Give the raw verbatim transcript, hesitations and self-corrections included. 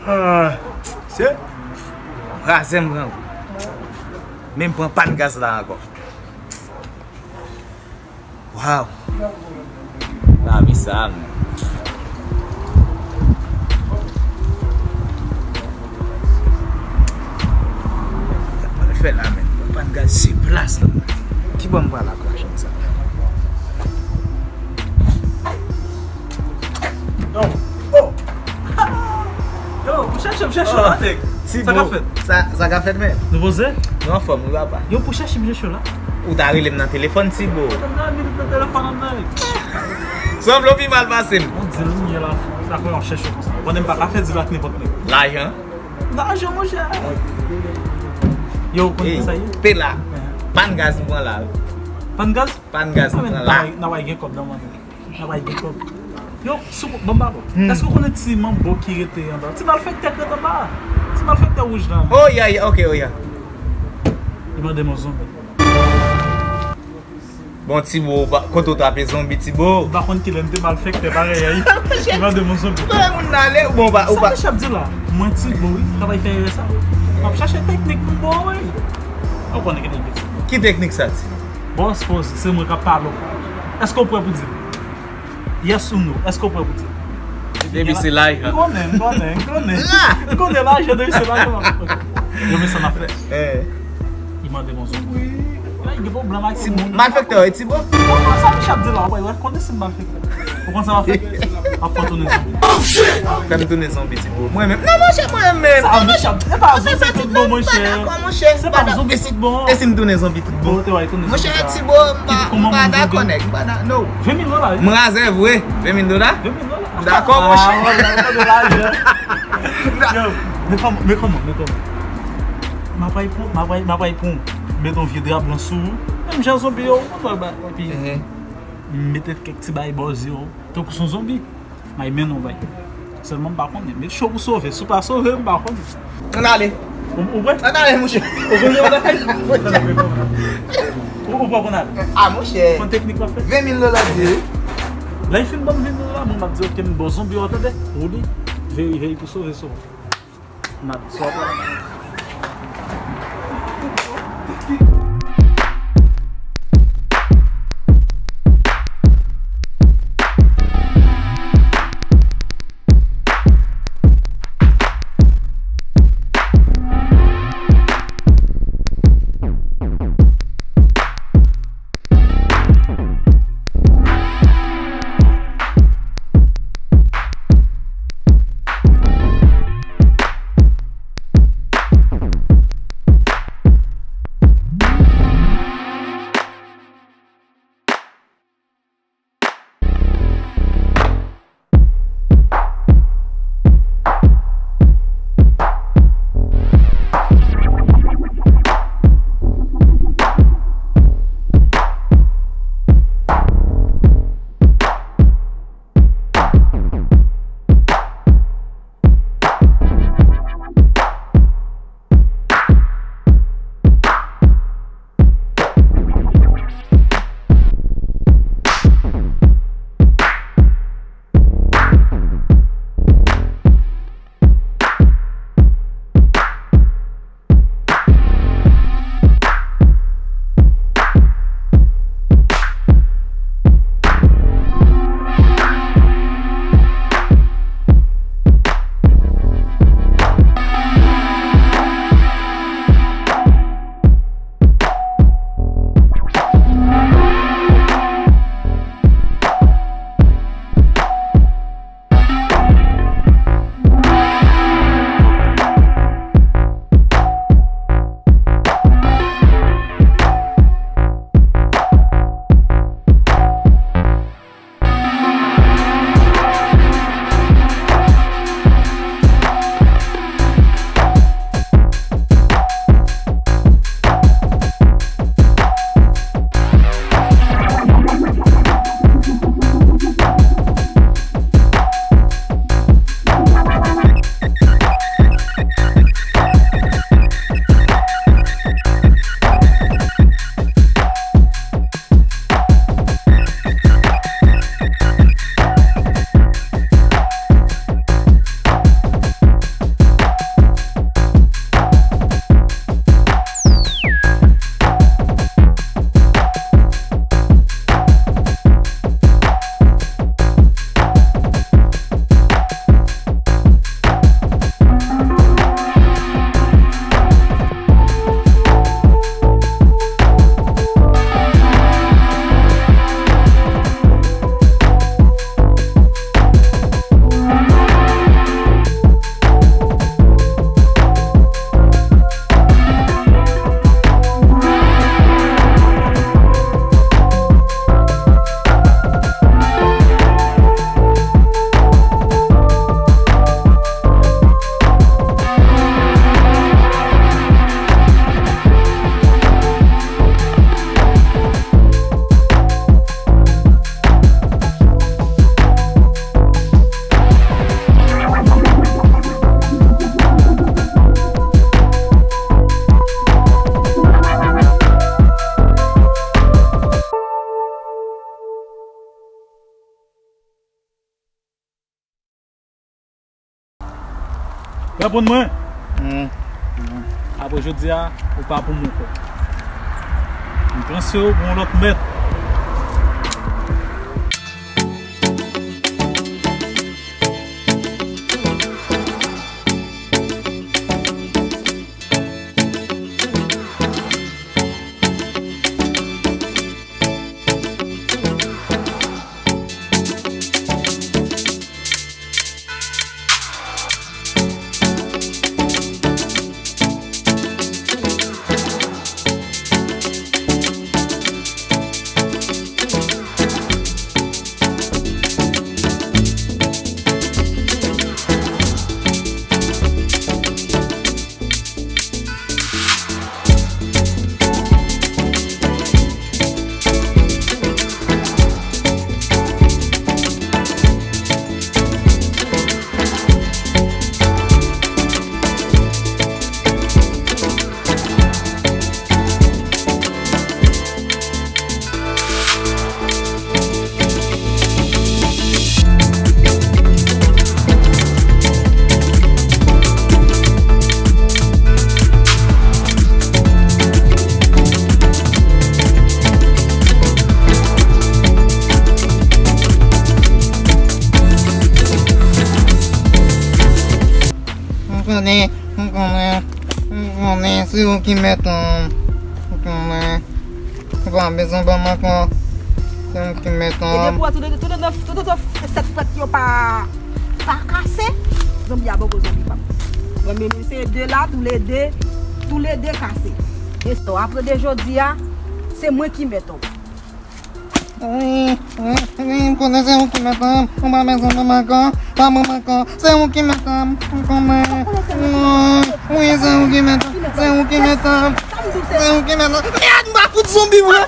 Se kraze m grangou. Men m pran pàn gaz la ankò. Waw. Lavi sa, men. Sa pral fè la, men. Pàn gaz sou plas la. Ki bò m pral ak lajan sa? Yo. Oh. Yo, pou chèche m chèche w la, nèg. Sa ka fèt? Sa, sa ka fèt, men? Nou poze? Nou anfòm, wi, papa. Yo, pou chèche m chèche w la. Ou ta rele m nan telefòn, Tibo. Ou ta rele m nan telefòn, nan. Sanble w pi mal pase m. Bon, di l ou ye la, sa fè yon chèche konsa. Ou konnen m pa ka fè di l ak nenpòt nèg. Lajan? Lajan, monchè. Yo, ou konn ki sa ye? Pela. Pàn gaz m pran la. Pàn gaz? Pàn gaz m pran la. N a bay gen kòb nan mwen. Travay de kòb. Yo, sou, bon, ba, bon. Èske w konnen ti manbo ki rete anba? Ti malfektè k rete anba a. Ti malfektè wouj la. Oh, ya, ya, ok, oh, ya. Li mande m yon zonbi. Bon, Tibo, kote w trape zonbi, Tibo? M pa konn kilè m te malfektè parèy a, wi. Li mande m yon zonbi. Kote moun nan ale? Bon, ou pa, ou pa. Sa misye ap di la? Mwen, Tibo, wi, travay fè erè sa. M ap chache teknik pou m ba w, wi. Ou konnen ki teknik sa? Ki teknik sa, Tibo? Bon, sipoze, se mwen k ap pale w. Èske w prè pou di m? Yes ou no? Èske w prè pou di m? Depi se lajan. M konnen, m konnen, m konnen. M konnen lajan, depi se lajan. Yo, men sa m ap fè. Li mande m yon zonbi. Wi. Gen pwoblèm ak timoun. Malfektè, wi, Tibo. Bon, sa misye ap di la, w konnen si m malfektè. Ou konn sa m ap fè? M ap fè w tounen zonbi. Fè m tounen zonbi, Tibo. Mwen menm. Non, monchè, mwen menm. Sa misye ap di, se pa zonbi tout bon, monchè. Se pa zonbi tout bon. E si m tounen zonbi tout bon? Monchè, Tibo, m pa, m pa dakò, nèg, m pa da-, no. Ven mil dola, wi. M razè vre. Ven mil dola? Ven mil dola. Dakò, monchè. Ah, wè, wè, wè, wè, wè. Yo, men kòman, men kòman, men kòman? M ap pran, m ap pran, m ap pran, met yon vye dra blan sou ou. Menm jan zonbi yo, ou konn ba, epi m mete kèk ti bagay bò zye w, tankou se yon zonbi. M ay mennen w bay. Sèlman m pa konnen. Met cho pou sove. Si w pa sove, m pa konnen. Ann ale. Ou, ou prè? Ann ale, monchè. Ou konnen w lakay? Ou, ou pran konn ale. Ah, monchè. Konn teknik w ap fè? Ven mil dola di, wi. Lè l fin ban m ven mil dola, mwen m ap di, ok, m ba w zonbi w, tande? Ou li, veye, veye pou sove, sove. N ap sòti. Reponn mwen. Hmm. Apre jodi a, ou pa pou mwen ankò. M transfere w pou yon lòt mèt. M konnen, m konnen, m konnen, se ou ki mèt an m. M konnen. Ou pa bezwen ban m ankò. Se ou ki mèt an m. E depi w wè touletou, touletou, touletou sèt frèt yo pa, pa kase, zonbi a poko zonbi pa m. Mwen menm, se de la, toulede, toulede kase. E so, apre de jodi a, se mwen ki mèt an m. Wi, wi, wi, m konnen se ou ki mèt an m. Ou pa bezwen ban m ankò. Pa ban m ankò. Se ou ki mèt an m. M konnen. Wi, wi, se ou ki mèt an m. Se ou ki mèt an m. Se ou ki mèt an m. Mèd, m pa fout zonbi, wi.